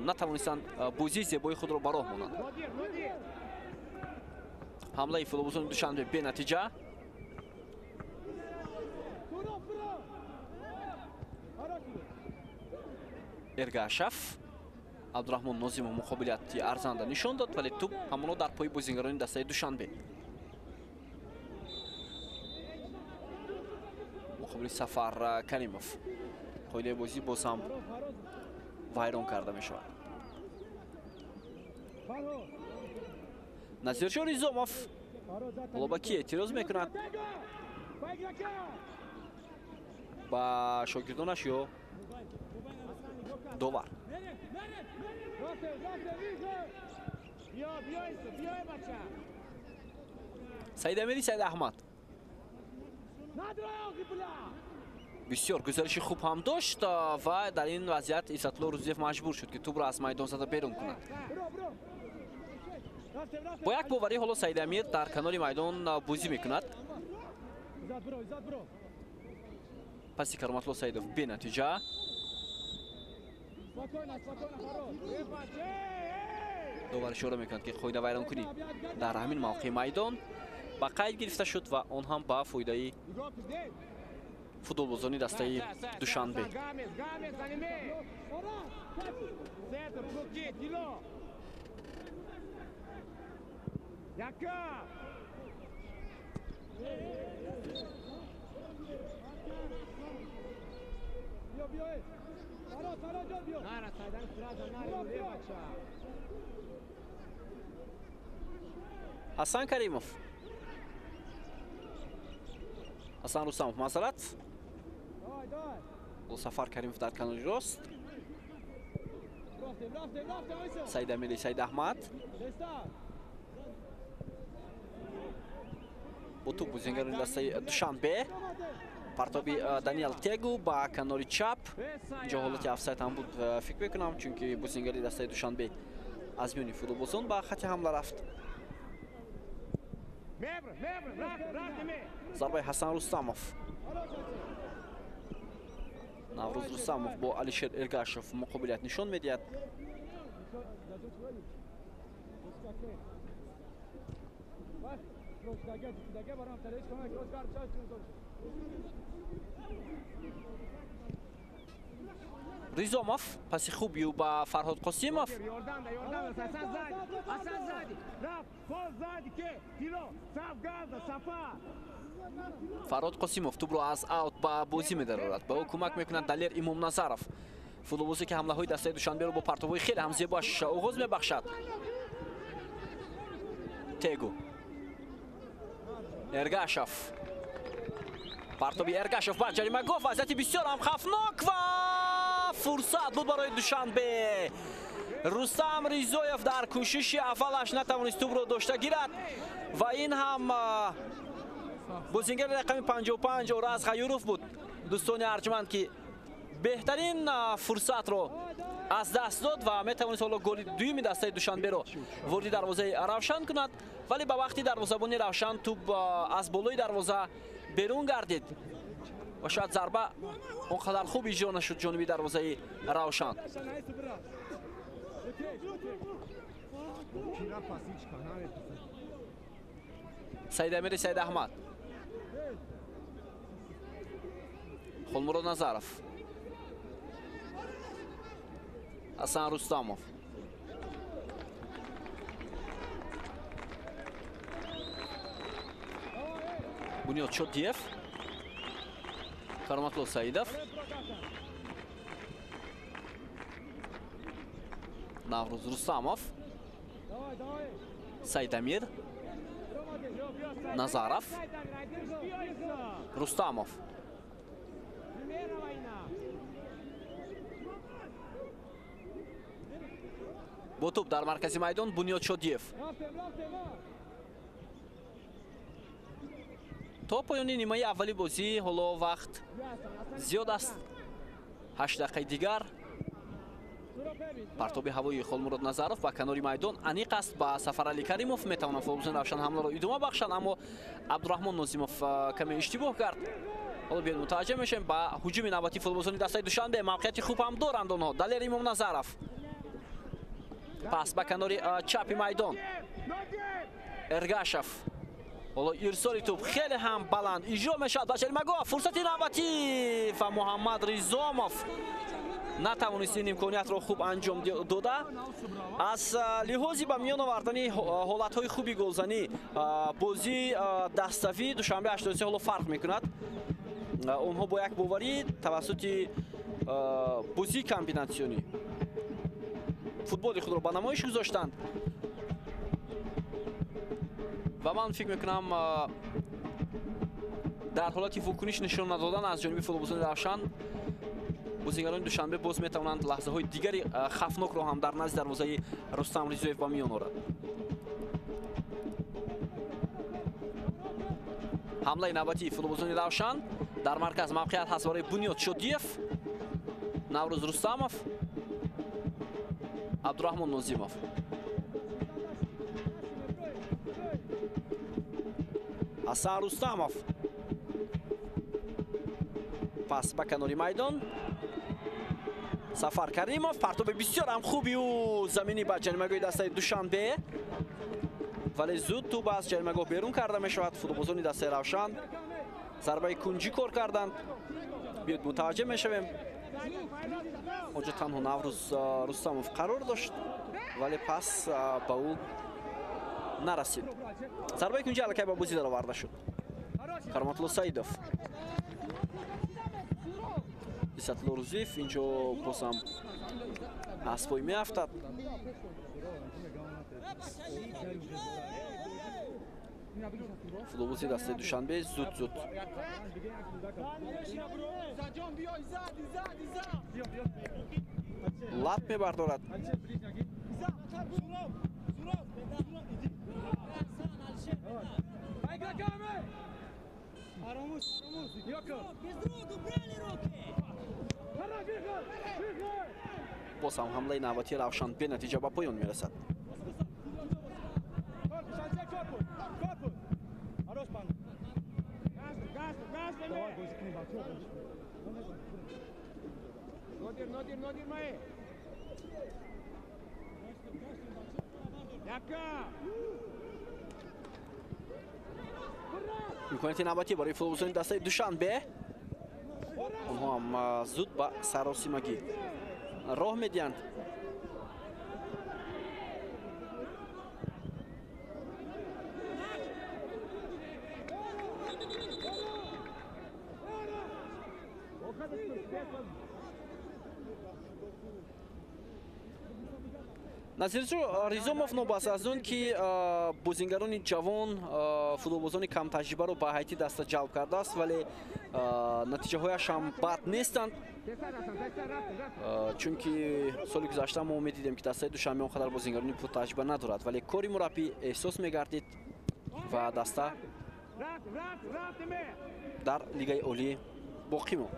[SPEAKER 1] натавонистанд бозии зебои худро ба роҳ монанд. Ҳамлаи футболбозони Душанбе бенатиҷа. Эргашев, Абдураҳмон Нозимов муқобилияти арзанда нишон дод, вале тӯб ҳамоно дар пои бозигарони дастаи Душанбе. Муқобили Сафар Каримов қоидаи бозӣ боз ҳам вайрон карда мешавад. Назиршо Ризомов ҳоло ба ки эътироз мекунад? Ба шогирдонаш ё довар? Саидамири Саидаҳмад бисёр гузариши хуб ҳам дошт ва дар ин вазъият Исатулло Рӯзиев маҷбур шуд, ки тӯбро аз майдон зада берун кунад. Бо як боварӣ ҳоло Саидамир дар канори майдон бозӣ мекунад. Паси Кароматулло Саидов бенатиҷа. Довар ишора мекунад, ки қоида вайронкунӣ дар ҳамин мавқеи майдон ба қайд гирифта шуд ва он ҳам ба фоидаи футболбозони дастаи Душанбе. Ҳасан Каримов, Ҳасан Рустамов, масалат. Сафар Каримов дар канори рост. Саид Амири Саид Аҳмад. Бо туп бозингарони дастаи Душанбе. Партоби Даниэл Тегу ба канори чап. Инҷо ҳолати офсайд ҳам буд, фикр мекунам, чунки бозингари дастаи Душанбе аз миёни футболбозон ба хати ҳамла рафт. Зарбаи Ҳасан Рустамов. Наврӯз Рустамов бо Алишер Эргашев муқобилият нишон медиҳад. Ризомов паси хуби ӯ ба Фарҳод Қосимов. Фарҳод Қосимов тӯбро аз аут ба бозӣ медарорад. Ба ӯ кӯмак мекунад Далер Имомназаров. Футболбозе ки ҳамлаҳои дастаи Душанберо бо партобҳои хеле ҳам зебоаш оғоз мебахшад. Тегу. Эргашев. Партоби Эргашев ба ҷаримагоҳ. Вазъияти бисёр ҳам хавфнок ва фурсат буд барои Душанбе. Рустам Ризоев дар кӯшиши аввалаш натавонист тӯбро дошта гирад ва ин ҳам бозингари рақами 55 Ораз Ғаюров буд. Дӯстони арҷманд, ки беҳтарин фурсатро аз даст дод ва метавонист ҳоло голи дуюми дастаи Душанберо вориди дарвозаи Равшан кунад, вале ба вақти дарвозабони Равшан тӯб аз болои дарвоза берун гардид ва шояд зарба он қадар хуб иҷро нашуд ҷониби дарвозаи Равшан. Саид Амири Саид Аҳмад. Хулмурод Назаров. Ҳасан Рустамов. Бунёд Шодиев. Кароматло Саидов. Наврӯз Рустамов. Саид Амир. Назаров. Рустамов. Бо тӯб дар маркази майдон Бунёд Шодиев. То поёни нимаи аввали бозӣ ҳоло вақт зиёд аст. 8 дақиқаи дигар. Партоби ҳавои Холмурод Назаров ба канори майдон аниқ аст ба Сафарали Каримов. Метавонанд футболбозони Равшан ҳамларо идома бахшанд, аммо Абдураҳмон Нозимов каме иштибоҳ кард. Ҳоло биёед мутаваҷҷеҳ мешавем ба ҳуҷуми навбатии футболбозони дастаи Душанбе. Мавқеияти хуб ҳам доранд онҳо. Далер Имомназаров. Пас ба канори чапи майдон. Эргашев. Ҳоло ирсоли тӯб хеле ҳам баланд иҷро мешавад ба ҷаримагоҳ. Фурсати навбатӣ ва Муҳаммад Ризомов натавонист ин имкониятро хуб анҷом дода. Аз лиҳози ба миён овардани ҳолатҳои хуби голзанӣ бозии даставии Душанбе 83 ҳоло фарқ мекунад. Онҳо бо як боварӣ тавассути бозии комбинатсионӣ футболи худро ба намоиш гузоштанд ва ман фикр мекунам дар ҳолати вокуниш нишон надодан аз ҷониби футболбозони Равшан бозигарони Душанбе боз метавонанд лаҳзаҳои дигари хавфнокро ҳам дар назди дарвозаи Рустам Ризоев ба миён орад. Ҳамлаи навбатии футболбозони Равшан дар марказ мавқеият ҳаст барои Бунёд Шодиев, Наврӯз Рустамов, Абдураҳмон Нозимов. Ҳасан Рустамов. Пас ба канори майдон. Сафар Каримов. Партоби бисёр ҳам хуби ӯ заминӣ ба ҷаримагоҳи дастаи Душанбе. Вале зуд тӯб аз ҷаримагоҳ берун карда мешавад. Футболбозони дастаи Равшан зарбаи кунҷӣ кор карданд. Биёед мутаваҷҷеҳ мешавем. Онҷо танҳо Наврӯз Рустамов қарор дошт, вале пас ба ӯ нарасид. Зарбаи кунҷӣ аллакай ба бозӣ дароварда шуд. Кароматло Саидов. Исатло Рузиев инҷо боз ҳам аз пой меафтад. Футболбози дастаи Душанбе зуд-зуд лаб мебардорад. Боз ҳам ҳамлаи навбатии Равшан бенатиҷа ба поён мерасад. Имконияти навбатӣ барои футболбозони дастаи Душанбе. Онҳо ҳам зуд ба саросимагӣ роҳ медиҳанд. Назирҷон Ризомов нобаст аз он ки бозингарони ҷавон, футболбозони камтаҷрибаро ба ҳайати даста ҷалб кардааст, вале натиҷаҳояш ҳам бад нестанд. Чунки соли гузашта мо медидем, ки дастаи Душанбе он қадар бозингарони пуртаҷриба надорад, вале кори мураббӣ эҳсос мегардид ва даста дар лигаи олӣ боқӣ монд.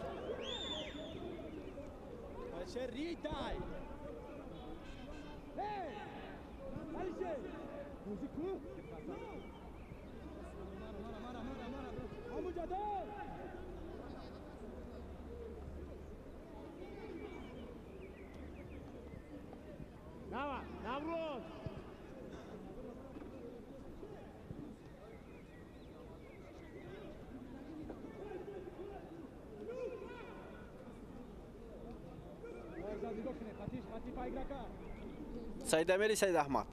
[SPEAKER 1] Саидамири Саид Аҳмад.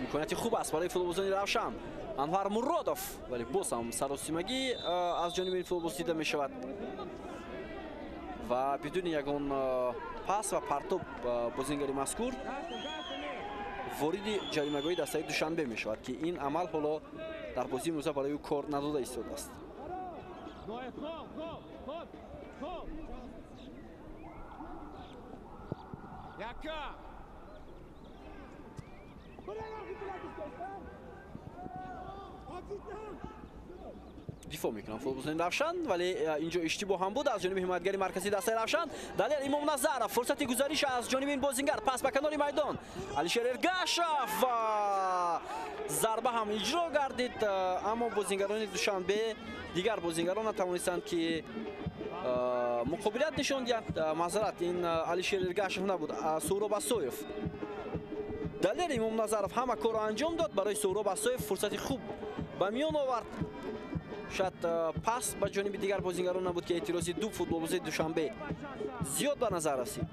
[SPEAKER 1] Имконияти хуб аст барои футболбозони Равшан. Анвар Муродов, вале боз ҳам саросимагӣ аз ҷониби ин футболбоз дида мешавад ва бидуни ягон пас ва партоб бозингари мазкур вориди ҷаримагоҳи дастаи Душанбе мешавад, ки ин амал ҳоло дар бозии имрӯза барои ӯ кор надода истодааст. Дифоъ мекунанд футболбозони Равшан, вале инҷо иштибоҳ ҳам буд аз ҷониби ҳимоятгари марказии дастаи Равшан. Далер Имомназаров, фурсати гузариш аз ҷониби ин бозингар, пас ба канори майдон. Алишер Эргашев, зарба ҳам иҷро гардид, аммо бозингарони Душанбе, дигар бозингарон натавонистанд, ки муқобилият нишон диҳанд. Маъзарат, ин Алишер Эргашев набуд, Суҳроб Асоев. Далер Имомназаров ҳама корро анҷом дод, барои Суҳроб Асоев фурсати хуб ба миён овард. Шояд пас ба ҷониби дигар бозингарон набуд, ки эътирози ду футболбози Душанбе зиёд ба назар расид.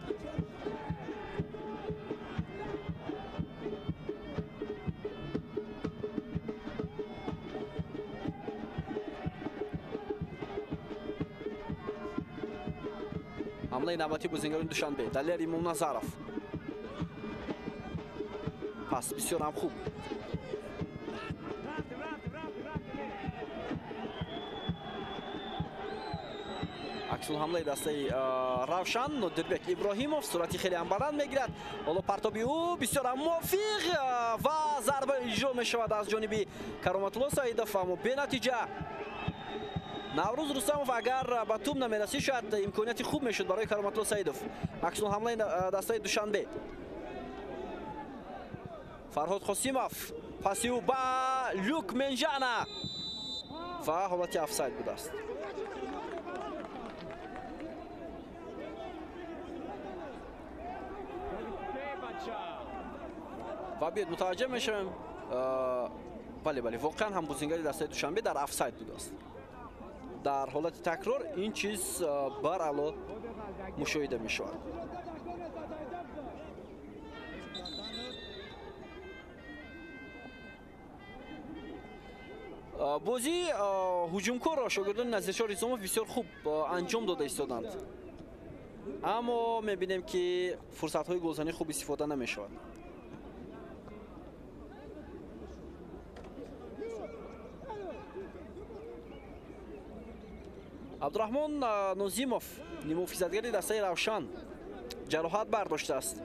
[SPEAKER 1] Ҳамлаи навбатии бозингарони Душанбе. Далер Имомназаров. Пас бисёр ҳам хуб. Аксулҳамлаи дастаи Равшан. Нодирбек Иброҳимов суръати хеле ҳам баланд мегирад. Ҳоло партоби ӯ бисёр ҳам мувофиқ ва зарба иҷро мешавад аз ҷониби Кароматулло Саидов, аммо бенатиҷа. Наврӯз Рустамов агар ба тӯб намерасид, шояд имконияти хуб мешуд барои Кароматулло Саидов. Аксулҳамлаи дастаи Душанбе. Фарҳод Қосимов, паси ӯ ба Люк Менжана ва ҳолати офсайд будааст. Ва биёед мутаваҷҷеҳ мешавем. Бале, бале, воқеан ҳам бозингари дастаи Душанбе дар офсайд будааст. Дар ҳолати такрор ин чиз барало мушоҳида мешавад. Бозии ҳуҷумкорро шогирдони Назиршоҳ Ризомов бисёр хуб анҷом дода истоданд, аммо мебинем, ки фурсатҳои голзанӣ хуб истифода намешавад. Абдураҳмон Нозимов, нимуҳофизатгари дастаи Равшан, ҷароҳат бардоштааст.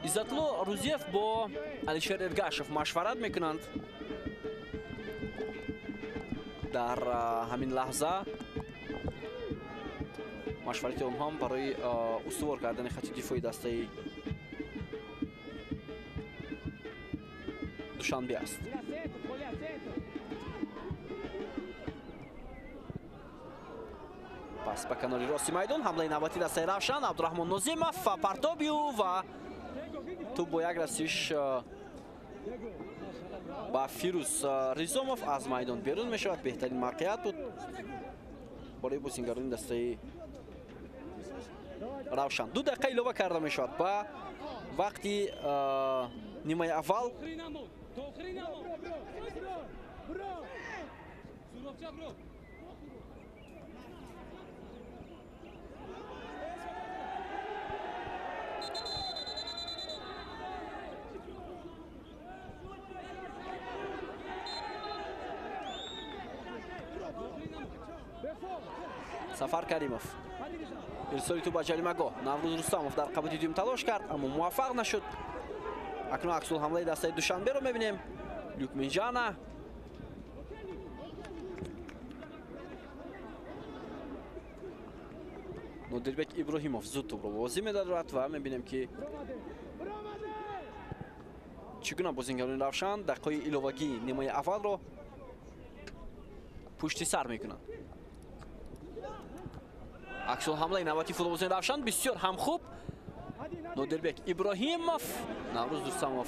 [SPEAKER 1] Иззатулло Рузиев бо Алишер Эргашев машварат мекунанд. Дар ҳамин лаҳза машварати онҳо ҳам барои устувор кардани хати дифои дастаи Душанбе аст. Пас ба канори рости майдон ҳамлаи навбатии дастаи Равшан. Абдураҳмон Нозимов ва партоби ӯ ва тӯб бо як расиш ба Фирӯз Ризомов аз майдон берун мешавад. Беҳтарин мавқеият буд барои бозингарони дастаи Равшан. 2 дақиқа илова карда мешавад ба вақти нимаи аввал. Сафар Каримов. Ирсоли тӯб ба ҷаримагоҳ. Наврӯз Рустамов дар қабати дуюм талош кард, аммо муваффақ нашуд. Акнун аксулҳамлаи дастаи Душанберо мебинем. Люкминҷана. Нодирбек Иброҳимов зуд тӯбро бозӣ медарорад ва мебинем, ки чӣ гуна бозингарони Равшан дақиқаи иловагии нимаи аввалро пушти сар мекунанд. Аксулҳамлаи навбатии футболбозони Равшан бисёр ҳам хуб. Нодирбек Иброҳимов, Наврӯз Рустамов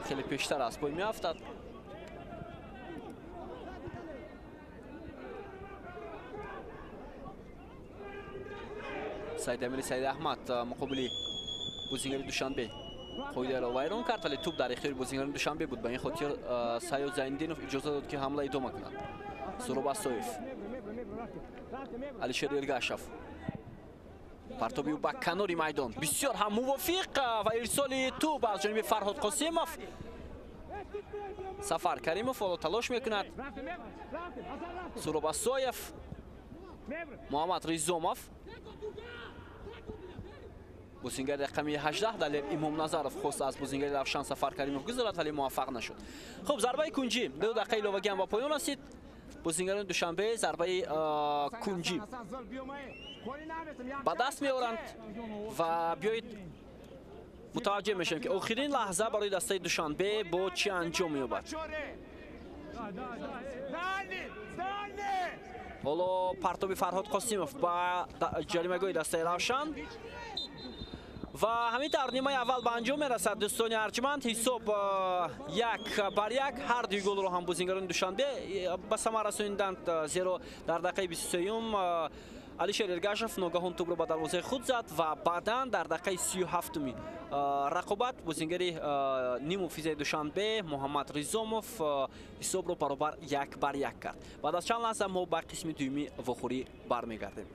[SPEAKER 1] хеле пештар аз пой меафтад. Саидамири Саид Аҳмад муқобили бозингари Душанбе қоидаро вайрон кард, вале тӯб дар ихтиёри бозингарони Душанбе буд. Ба ин хотир Саёд Зайниддинов иҷоза дод, ки ҳамла идома кунад. Суроб Асоев, Алишер Эргашев, партоби ӯ ба канори майдон бисёр ҳам мувофиқ ва ирсоли тӯб аз ҷониби Фарҳод Қосимов. Сафар Каримов ҳоло талош мекунад. Суроб Асоев, Муҳаммад Ризомов, бозингари рақами 18 Далер Имомназаров хост аз бозингари Равшан Сафар Каримов гузарад, вале муваффақ нашуд. Хуб, зарбаи кунҷӣ 2 дақиқаи иловагӣ ҳам ба поён расид. Бозингарони Душанбе зарбаи кунҷӣ ба даст меоранд ва биёед мутаваҷҷеҳ мешавем, ки охирин лаҳза барои дастаи Душанбе бо чӣ анҷом меёбад. Ҳоло партоби Фарҳод Қосимов ба ҷаримагоҳи дастаи Равшан ва ҳамин тавр нимаи аввал ба анҷом мерасад. Дӯстони арҷманд, ҳисоб 1-1. Ҳар дуи голро ҳам бозингарони Душанбе ба самар расониданд, зеро дар дақиқаи 23-юм Алишер Эргашев ногаҳон тӯбро ба дарвозаи худ зад ва баъдан дар дақиқаи 37-уми рақобат бозингари нимуҳофизаи Душанбе Муҳаммад Ризомов ҳисобро баробар 1-1 кард. Баъд аз чанд лаҳза мо ба қисми дуюми вохӯрӣ бармегардем.